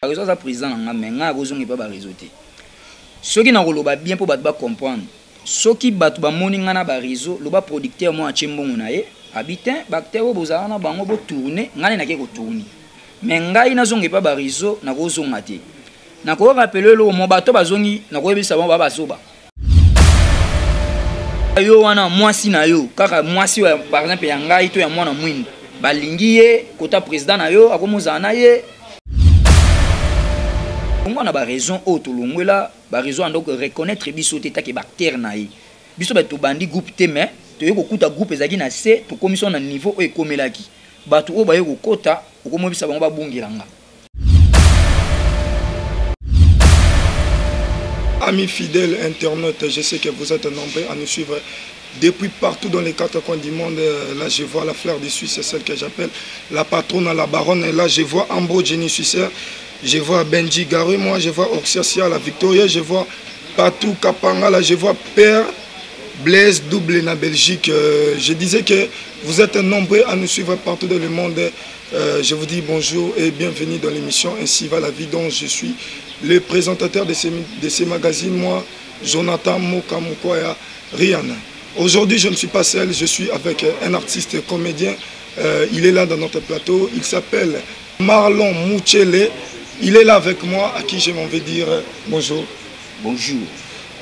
Bareseau aza president na nga mais nga nakozonga epa bareseau te. Soki nakoloba bien mpo bato ba comprendre. Soki bato bamoni nga na bareseau, loba producteur moko atie mbongo na ye, abi te ba acteur oyo bozalaka na bango bo tourner, nga nde nake ko tourner. Mais ngai nazonga epa bareseau nakozonga te. Nako rappeler eloko moko bato bazongi nakoyebisa bango ba bazoba. Yo wana mwasi na yo kaka mwasi oyo par exemple ya ngai to ya mwana mwindu balingi ye kota president na yo akomozala na ye longwa na baraison oyo tolongwela baraison ando reconnaître biso te take baacteur na ye biso bato tobandi groupe te mais toye kokuta groupe ezalaki na se tokomisi na niveau oyo ekomelaki bato oyo baye kokota okomobisa bango babungela nga. Amis fidèles internautes, je sais que vous êtes nombreux à nous suivre depuis partout dans les quatre coins du monde. Là, je vois la fleur de Suisse, c'est celle que j'appelle la patronne, la baronne. Et là, je vois Ambro Jenny Suisser, je vois Benji Garé, moi, je vois Oxiasia, la Victoria, je vois Patou Kapanga, là, je vois Père Blaise Double na Belgique. Je disais que vous êtes nombreux à nous suivre partout dans le monde. Je vous dis bonjour et bienvenue dans l'émission Ainsi va la vie, dont je suis le présentateur de ces magazines, moi, Jonathan Moka Mukwaya Rihanna. Aujourd'hui, je ne suis pas seul, je suis avec un artiste comédien. Il est là dans notre plateau, il s'appelle Marlon Mouchele. Il est là avec moi, à qui je m'en vais dire bonjour. Bonjour.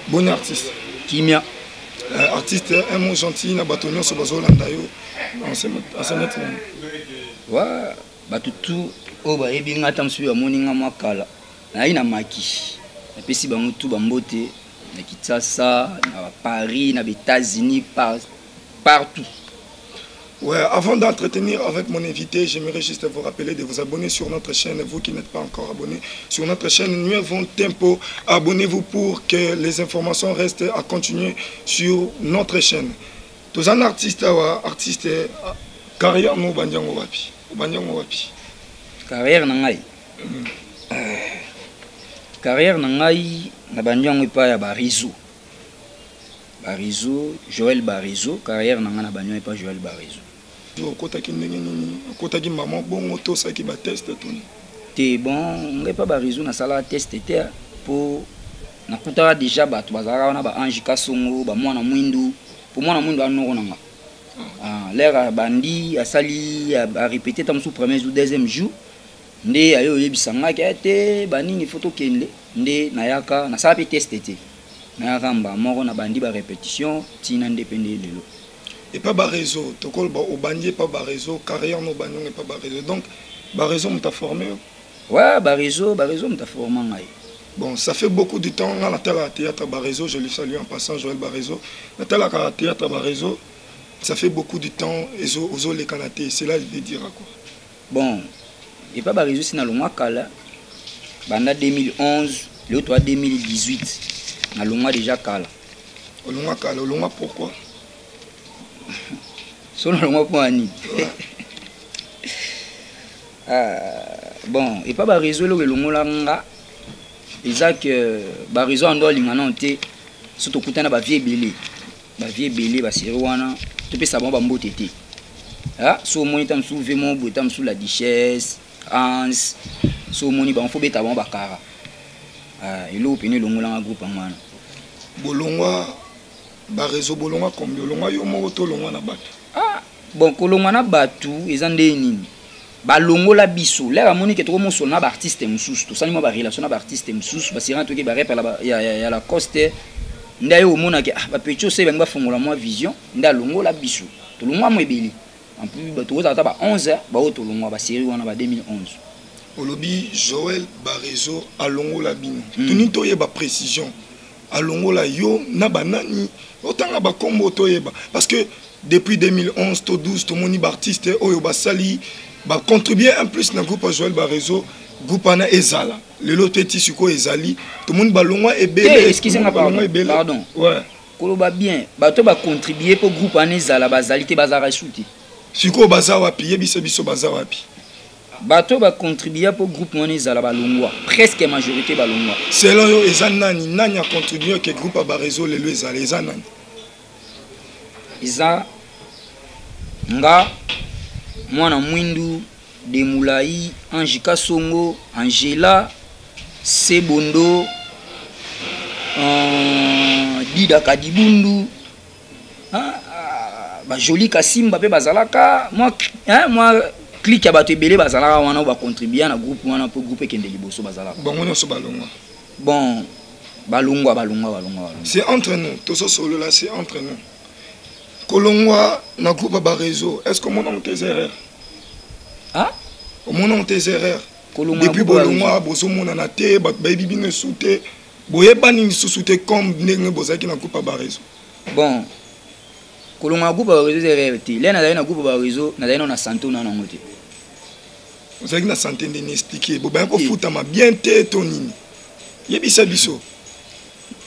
Bon artiste. Kimia. Artiste, un mot gentil, na bato nyonso bazolanda yo. Ouais, bato tu oyo bayebi nga ata mosusu bamoni nga mwa kala nayi na maki napesi bango tu bambote na Kinshasa, na Paris, na États-Unis, partout. Ouais, avant d'entretenir avec mon invité, j'aimerais juste vous rappeler de vous abonner sur notre chaîne, vous qui n'êtes pas encore abonné sur notre chaîne Nuevon Tempo, abonnez-vous pour que les informations restent à continuer sur notre chaîne. Tous un artiste, artiste, carrière no bandiango wapi, bandiango wapi. Carrière na ngai. Carrière na ngai na bandiango epa ya ba réseau. Ba réseau, Joël Barezo, carrière na ngai na bandiango epa Joël Barezo. Okotaki ndenge nini? Okotaki maman bongo to saki ba test toni? Te bon, ngai pa ba réseau na sala test te po nakutaka déjà bato bazalaka wana ba Ange Kasongo, ba mwana mwindu, po mwana mwindu anoko na nga. Ah, l'air bandi asali a répéter tam sous premier jour, deuxième jour nde ayo oyebisa nga ke te banini photo kende nde nayaka nasala pe test te. Nayaka mba moko na bandi ba répétition tina nde pe nde lelo. Et pas ba réseau, tokol ba obandi pas ba réseau, carrière no banyo et pas ba réseau. Donc ba réseau m'a formé. Ouais, ba réseau m'a formé ngai. Bon, ça fait beaucoup de temps, on a la théâtre Barezo, je le salue en passant, Joël Barezo. La théâtre Barezo, ça fait beaucoup de temps, et zo les canatés, c'est là je vais dire quoi. Bon, et pas Barezo, c'est dans le mois Kala, banda 2011, le autre 2018, dans le mois déjà Kala. Au mois Kala, au mois pourquoi? Sur le mois pour Annie. Ouais. Bon, et pas Barezo, le longo langa. Isaac, Barezo en doit l'inganoter, surtout kutana ba vie belé. Ba vie belé ba série wana, tu peux savoir ba mbote te. Ah, so moni tam sou vemo bo tam sou la duchesse, Hans, so moni ba fo beta ba kara. Ah, elo pene longo langa groupe ngwana. Bolongwa Barezo bolongwa combien bolongwa yo moko to longwa na bato. Ah, bon kolongwa na bato eza nde nini? Balongola biso lera moni ke tokomosola na baartiste mosusu tosali mwa barelation na baartiste mosusu basirana toki barepe ya la coste nde aye omonaki, ah, bapeti ose bangi bafongola mwa vision nde alongola biso tolongwa mwa ebele en plus bato kozala ata ba 11 baoyo tolongwa basérie wana ba 2011. Olobi Joël Barezo alongola bino. Tuni toyeba précision alongola yo na banani otanga bakombo toyeba parce que depuis 2011 to 12 tomoni ba artiste oyo basali ba contribuer un plus na groupe Joël Barezo groupe ana ezala lelo te ti sikoyo ezali tomoni balongwa ebele. Hey, excusez-moi, Balongwa pardon. ebele. Pardon. Ouais. Koloba bien bato ba contribuer po groupe ana ezala bazali te bazala suti. Sikoyo baza wapi? Yebisa biso baza wapi? Bato ba contribuer po groupe wana ezala balongwa presque majorité balongwa. Selon yo eza nani? Nani a contribuer ke groupe ya Barezo lelo ezala eza nani? Eza nga mwana mwindu. Demulai, Ange Kasongo, Angela, Sebondo, Dida Kadibundu, hein, bajoli Kasimba mpe bazalaka mwa, hein, mwa clique ya bato ebele bazalaka wana oyo bacontribua na groupe wana mpo groupe ekende liboso bazalaka. Bango nyonso balongwa? Bon, balongwa, balongwa, balongwa, balongwa. C'est entre nous, tozosolola, c'est entre nous. Kolongwa na groupe ya baréseau, est ce que omona ngo te eza erreur? Ah? Omona ngo te eza erreur? Kolongwa na Depuis groupe ya bolongwa, bozomonana te, bato bayebi bino esu te, boyebani lisusu te comme ndenge bozalaki na groupe ya baréseau. Bon, kolongwa na groupe ya baréseau eza erreur te. Le nazali na groupe ya baréseau, nazali nano na santé nano yango te. Ozalaki na santé ndeni? Explique. Bobaya kofutama bien te to nini? Yebisa biso.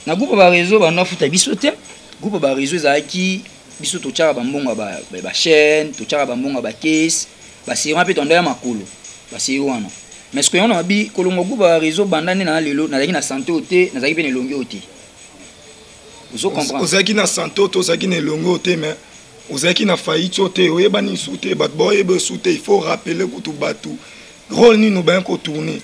Na groupe ya baréseau, bando afuta biso te. Groupe ya baréseau ezalaki biso totyaka bambongo ya bachaîne, totyaka bambongo ya bakese, basérie wana mpe tondo ya makolo basérie wana. Mais sikoyo yango na babi kolongwa groupe ya baréseau, banda nde na lelo nazalaki na santé oyo te, nazalaki mpe na elongi oyo te. Ozo comprendre? Ozalaki na santé oyo te, ozalaki na elongi oyo te, mais ozalaki na faillite oyo te, oyebani lisusu te, bato baoyeba esu te. Il faut rappeler kutu bato rôle nini obaya kotourner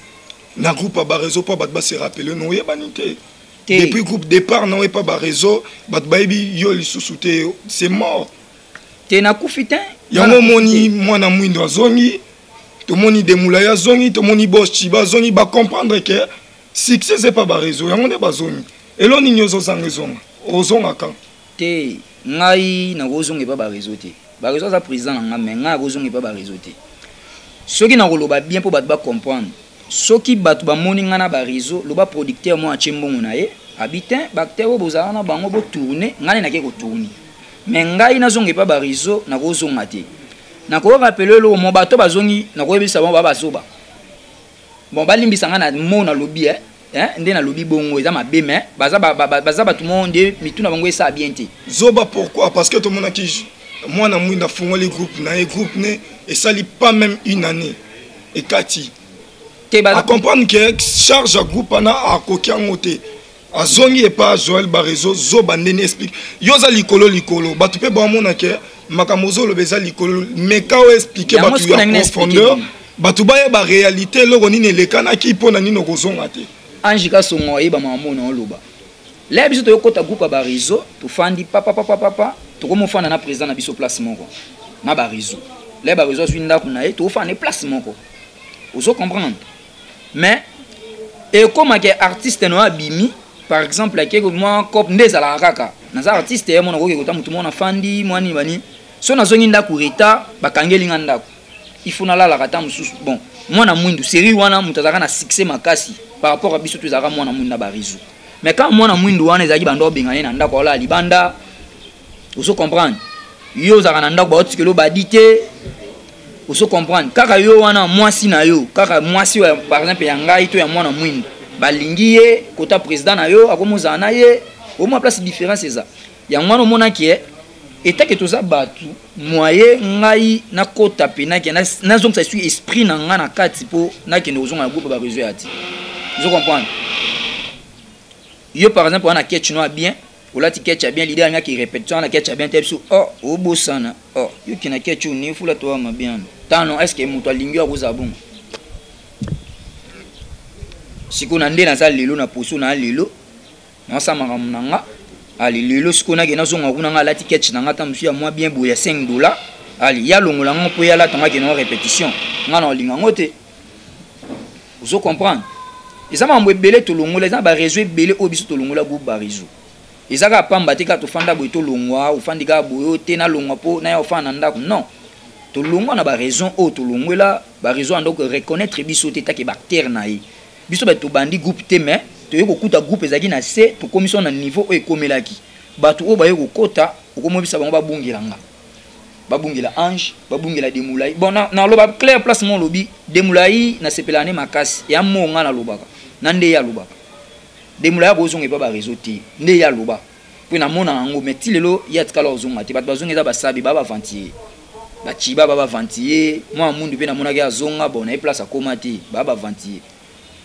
na groupe ya baréseau mpo bato base rappeler. No, oyebani te. Te. Depuis groupe départ na oyepa baréseau, bato bayebi yo lisusu te, c'est mort. Te, nakufi te. Yango omoni mwana mwindo azongi, tomoni Demulai azongi, tomoni Bos Chiba azongi, bacomprendre ke succès eza epa baréseau. Yango nde bazongi. Elo nini ozozanga ezonga? Ozonga kan? Te, ngai nakozonga epa baréseau te. Baréseau aza président na ngai, mais ngai nakozonga epa baréseau te. Soki nakoloba bien mpo bato bacomprendre, soki bato bamoni ngai na baréseau, loba producteur mo atie mbongo na ye, abi te baacteur oyo bozala na bango botourne, ngai nde nake kotourne. Mais ngai nazonga epa baréseau, nakozonga te. Nakorappeler eloko mo: bato bazongi, nakoyebisa bango baa bazoba. Bon, balimbisa ngai na mo nalobi, eh? Eh, nde nalobi bongo eza mabe, mais baza baza bato mo nde mitu na bango esala bien te. Zoba pourquoi? Parce que tomonaki mwana mwinda afungoli groupe na ye, groupe ne esali pas même une année, ekati. Te, baza acomprendre ke charge ya groupe wana akoki yango te, azongi epa Joel Barezo. Zoba ndeni? Explique. Yo oza likolo likolo, bato mpe baomona ke makambo ozoloba eza likolo. Meka oyo explique Yango bato sikoyo ya nangi na explique profondeur bino. Bato bayeba réalité, eloko nini elekanaki, mpo na nini okozonga te. Ange Kasongo ayeba makambo na oloba. Laya biso toyokota groupe ya baréseau, tofandi papapapapapa, tokomofanda na président na biso place moko na baréseau. Laya baréseau azwi ndako na ye, tokofanda ne place moko, ozo comprendre? Mais ekomaki artiste no abimi, par exemple ake mwa cop nde ezalaka kaka naza artiste ye mona koki kota motu moko nafandi mwa nini bani. So nazongi ndako retard, bakangeli nga ndako, il faut nalalaka ta mosusu. Bon, mwana mwindu série wana, moto azalaka na succès makasi par rapport à biso to ezalaka mwana mwindu na baréseau. Mais quand mwana mwindu wana ezalaki, bando obengana ye na ndako, aolala libanda. Ozo comprendre? Yo ozalaka na ndako, baotikeli obadi te. Ozo comprendre? Kaka yo wana, mwasi na yo, kaka mwasi oyo par exemple ya ngai to ya mwana mwindu, balingi ye kota président na yo, akomozala na ye omwa place. Différence eza yango wana. Omonaki e etake toza bato moye, ngai nakota penaki, nazongisa esu esprit na ngai na kati mpo nakende kozonga na groupe ya baréseau ya ti. Ozo comprendre? Yo par exemple wana ketch no ya bien, olati ketch ya bien, leader alingaki répétition wana, ketch ya bien te, biso oh obosana, oh yoki na ketch oyo nefula to wa bien tano. Est ce que moto alingi yo akozala bongo? Sikoyo na nde naza lelo na poso na lelo, naosala makambo na nga. Ali lelo sikoyo nake nazonga kuna, nga alati ketch na nga ta mosusu ya mwa bien boye ya 5 dollar. Ali ya longola ngo mpo ye alata, nga kende ngo répétition, nga na olinga ngo te. Ozo comprendre? Eza makambo ebele tolongola, eza na baréseau ebele oyo biso tolongola groupe baréseau. Eza kaka pamba te, kaka tofanda boye, tolongwa, ofandi kaka boye oyo te, nalongwa mpo naya ofanda na ndako. Non, tolongwa na baraison oyo tolongwela baraison ando reconnaître biso te take baacteur na ye. Biso bato tobandi groupe te, mais toye kokuta groupe ezalaki na se, tokomi so na niveau oyo ekomelaki. Bato oyo baye kokota, okomobisa bango babungela nga, babungela Ange, babungela Demulai. Bon, naloba clair place mo olobi Demulai, nasepelaka ne makasi ya mo nga nalobaka na nde ye alobaka. Demulai akozonga epa baréseau te, nde ye aloba mpo namona yango. Mais ti lelo ye atikala kozonga te. Bato bazonga eza basabi baa bavantier, baciba ba bavantier, mwa mundu mpe namonaki azonga. Bon, na ye place akóma te, baa bavantier.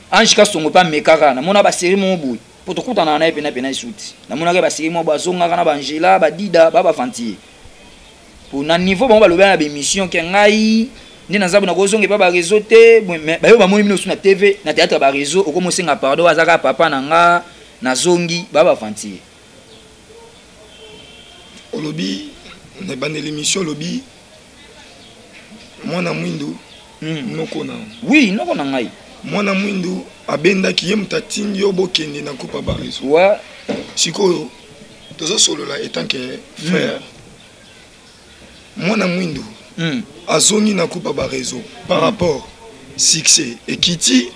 Ange Kasongo mpe amekaka, namona basérie moko boye mpo tokutanaka na ye pena pena esuti, namonaki basérie moko boye, azongaka na baangela badida baa bavantier po na niveau bango balobela na bémission ke ngai. Nde naza boye, nakozonga epa bareseau te. Mais bayo bamoni bino su na TV, na théâtre ya bareseau, okomi osenga pardon, aza kaka papa na nga, nazongi, ba baventure. Olobi na ebandeli émission, olobi mwana mwindu noko na Oui, noko na ngai. Mwana mwindu abendaki ye, moto atindi yo bokende na groupe ya bareseau. Ouais. Sikoyo tozosolola etant que frère, mwana mwindu azongi na groupe ya bareseau par rapport succès ekiti,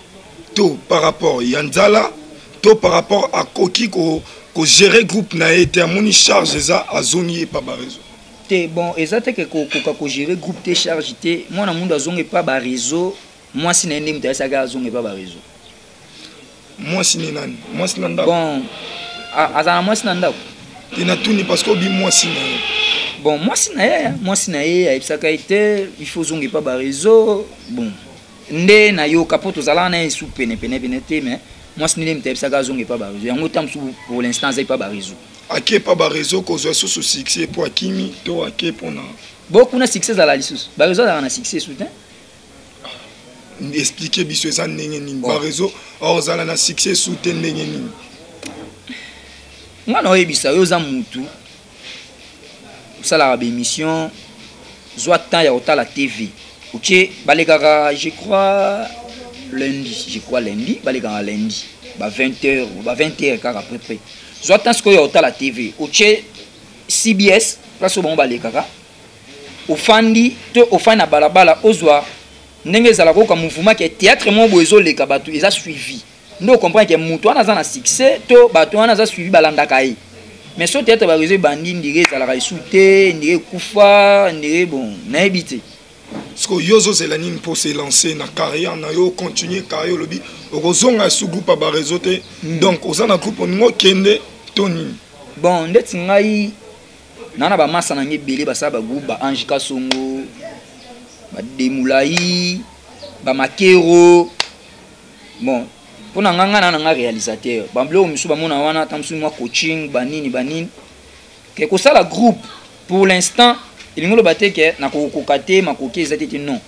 to par rapport ya nzala, to par rapport akoki kogérer groupe na ye te, amoni charge eza, azongi epa bareseau? Te, bon, eza te ke kokoka kogérer groupe te, charge te. Mwana mundu azonga epa bareseau, mwasi na ye nde moto ayesaki azonga epa bareseau. Mwasi ni nani? Mwasi na ndako? Bon, aza na mwasi na ndako. Te, natuni parce que obi mwasi na ye. Bon, mwasi na ye, mwasi na ye ayebisaka ye te il faut ozonga epa bareseau. Bon, nde nayoka, mpo tozalaka na ye su pene pene pene te, mais mwasi nde moto ayebisaka azonga epa bareseau. Yango ta mosusu pour l'instant aza epa bareseau. Ake pa bareseau kozwa susu succès mpo akimi, to ake mpona Bo kuna succès ezala lisusu, bareseau azalaka na succès su te. Explique biso, eza ndenge nini? Bareseau ozala na succès su te, ndenge nini? Nga na oyebisa yo, oza mutu osalaka baémission, zwa temps ya kotala TV. Otie balekaka, je crois lundi, je crois lundi balekaka, lundi ba 20 heures, ba 20 heures kaka peu près. Zwa temps sikoyo ya kotala TV, otie CBS, place oyo bango balekaka, ofandi to ofandi na balabala, ozwa ndenge ezalaka, oyoka mouvement ke théâtre moko boye ezoleka, bato eza suivi, nde ocomprendre ke moto wana aza na succès to bato wana aza suivi, balandaka ye. Mais so théâtre bareseau ebandi, ndire ezalaka esu te, ndire ekufa, ndire, bon, nayebi te. Siko yo ozozela nini mpo se lancer na carrière na yo, continuer carrière? Olobi okozonga su groupe ya bareseau te, donc oza na groupe oningi okende to nini? Bon, ndeti ngai naa na bamasa na ngai ebele basala bagroupe, ba Ange Kasongo, bademulai, bamakero. Bon, mpo na nga, ngai na nga réalisateur, babiloko mosusu bamona wana, ata mosusu mwa coaching, banini banini, ke kosala groupe pour l'instant elingi oloba te ke nakokoka te, makoki eza te te, non.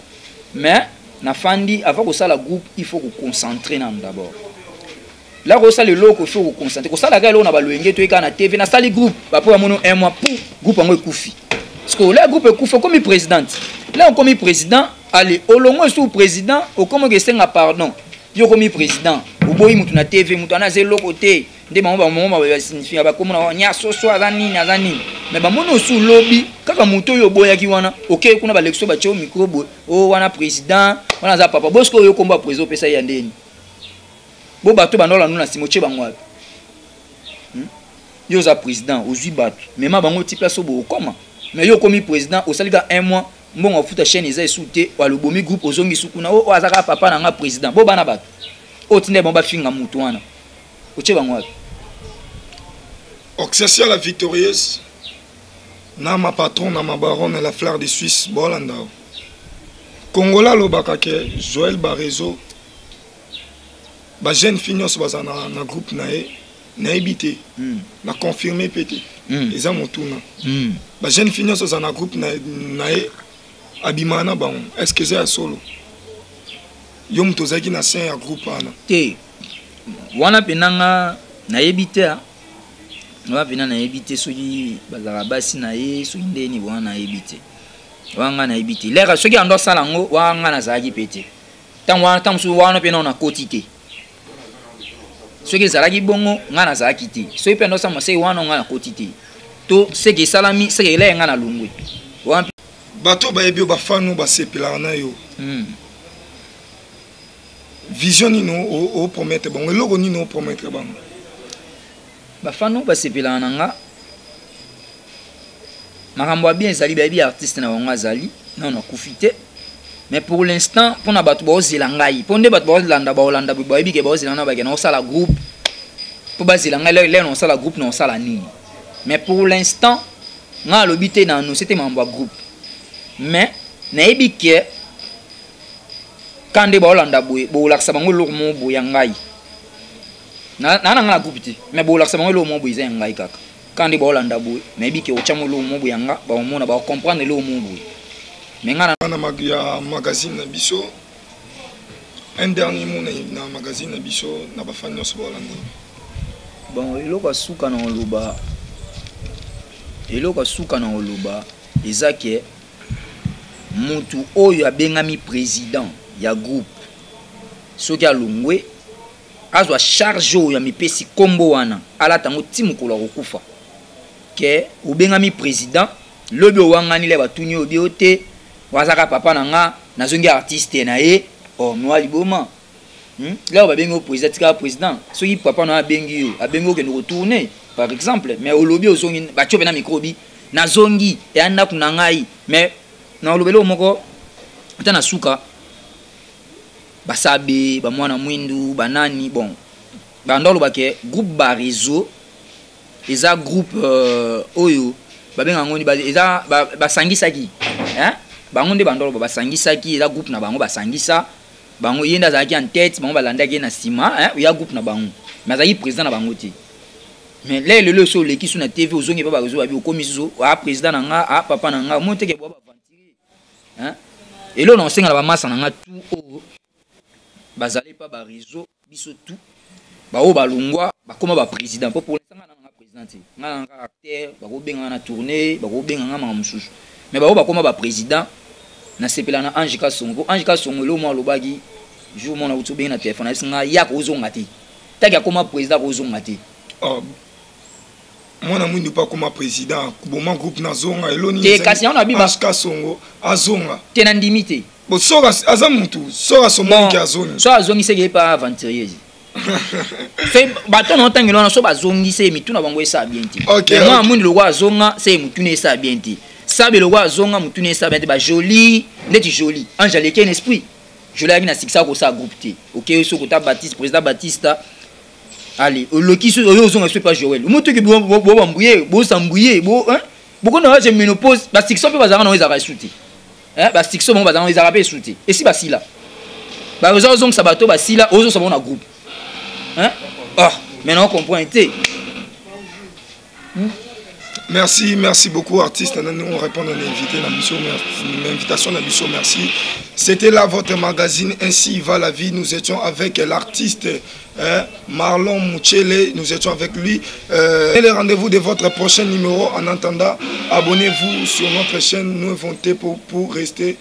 Mais nafandi, avant kosala groupe, il faut koconcentrer nanu d'abord. La kosala eloko, il faut koconcentrer. Kosalaka eloko na balwenge toyeka na TV, nasali groupe, bapo bamoni un mois pour groupe yango ekufi. Parce que la groupe ekufi, okomi présidente, là okomi président, ale olongo esu président, okomi okesenga pardon. Yo okomi président, oboyi mutu na TV, mutu wana aza eloko te, nde bango bamongo basignifia, bakomona nya soso aza nini, aza nini. Mais bamoni osu lobi kaka motu oyo oboyaki wana, okei kuna, balekisi, batie yo micro boye, o wana président wana aza papa. Bosiko oyo kombo ya président opesa ye ya ndeni? Bo bato bandola na nsima, otie bango wapi? Yo oza président, ozwi bato, mema bango ti place oyo bookoma. Mais yo okomi président, osali ka un mois, mbongo afuta chaîne eza esu te, alobomi groupe, ozongi su kuna, oyo aza kaka papa na nga président. Bo bana bato oyo tinda bango bafinga motu wana, otie bango wapi? Oxacia la victorieuse na ma patron na ma baronne, la fleur de Suisse, bolanda Kongola alobaka ke Joël Barezo, bajeune fille nyonso baza na groupe na ye, nayebi te, na confirme mpe te, eza motuna. Bajeune fille nyonso aza na groupe na ye, abimaka na bango, est ce que eza ya solo? Yo moto ozalaki na sein ya groupe wana. Te, wana mpenza nga nayebi te. Wana mpenza nayebi te soki bazalaka basi na ye, soki ndeni, wana nayebi te, wana nga nayebi te. Lere soki ando asala yango, wana nga nazalaki mpe te ntango wana. Ntango mosusu wana mpe nao nakoti te. Soki ezalaki bongo, nga nazalaki te. Soki mpe ando asala maseki wana, nga nakoti te, to seke esalami, seke eleye nga na longwe wana. Bato bayebi yo, bafanu basepelaka na yo. Vision nini opromettre bango? Eloko nini opromettre bango? Bafanu basepelaka na nga, makambo ya bien ezali, bayebi artiste na bango azali nano akufi te. Mais pour l'instant, mpona bato baozela ngai, mpo nde bato baolanda, baolanda, bayebi ke baozela nga, bakende osala groupe mpo bazela ngai lelo na osala groupe na osala nini. Mais pour l'instant ngai alobi te, na annonce te makambo ya groupe, mais nayebi ke ka nde baolanda boye, bolakisa bango eloko moko boye ya ngai. Naa na ngai na groupe te, mais bolakisa bango eloko moko boye eza ya ngai kaka. Ka nde baolanda boye, nayebi ke otyango eloko moko boye ya nga, baomona, bakocomprendre eloko moko boye. Mais nga na ya magazine na biso, un dernier mot na magazine na biso, na bafani nyonso baolanda. Bon, eloko ya suka na koloba, eloko ya suka na koloba eza ke mutu oyo abengami président ya groupe, soki alongwe, azwa charge oyo amipesi nkombo wana, alata yango ti mokolo akokufa. Ke obengami président, lobi owangani le, batuni oyo bio te, wazaka papa na nga, nazongi artiste na ye. Oh, noa liboma. Lero babengi yo président, tikaka président. Soki papa na yo abengi yo, abengi okende kotourner par exemple, mais olobi ozongi, batio mpe na micro bi nazongi eya ndako na ngai. Mais na olobeli oyo moko ata na suka, basabe bamwana mwindu banani, bon, banda olobake groupe Bareseau eza groupe oyo babenga yango eza basangisaki, hein? Bango nde banda oloba basangisaki, eza groupe na bango, basangisa bango, ye nde azalaki en tête, bango balandaki ye na nsima, hein? Ya groupe na bango, mais azalaki président na bango te. Mais lelo lelo so oleki su na TV, ozongi mpe bareseau, babi okomi susu a président na nga, a papa na nga, omoni teke bwa baaventurier, hein? Eloko na kosenga na bamasa na nga tu oyo bazali pa bareseau, biso tu baoyo balongwa bakóma baprésident, mpo pour l'instant nga na nga président te, nga na nga acteur, bakobenga nga na tournée, bakobenga nga makambo mosusu. Mais baoyo bakóma baprésident, nasepela na Ange Kasongo, mpo Ange Kasongo eloko moko alobaki jour moko nauti obengi na telefone, ayebisi nga yaka ozonga te, taki akóma président akozonga te. Oh, mwana mwindu mpe akóma président, boma groupe nazonga eloni. Te, kasi yango na bi Ange Kasongo azonga. Te, na ndimi te. Bo soki aza mutu, soki asomoniki azongi. So azongi, seke ye pa aventurier. So bato na otangela wana, so bazongi, se mitu na bango esala bien te. Mais mwana mwindu lokwa azonga, se mutu na esala bien te. Sabe lokwa azonga, mutu na esala bien te. Bajoli ndeti joli Ange aleki un esprit, joli ayaki na succès, akosala groupe te. Ok, soki ota Baptiste, président Baptiste, allez, oloki so oyo ozonga so epa Joel, omotoki bobambuye, bosambuye bo bokona age ménopause, basuccès mpe bazalaka nango ezalaka esu te. Basuccès bango bazalaka ezalaka mpe esu te, esi basila, baza ozongisa bato basila, ozongisa bango na groupe. Ah, maintenant comprendre te. Merci, merci beaucoup, artiste. Nous on répond à l'invité, l'invitation, la mission, merci. C'était là votre magazine Ainsi va la vie. Nous étions avec l'artiste, hein, Marlon Mouchele. Nous étions avec lui. Et le rendez-vous de votre prochain numéro. En attendant, abonnez-vous sur notre chaîne Nous pour rester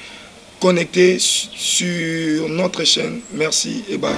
connecté sur notre chaîne. Merci et bye.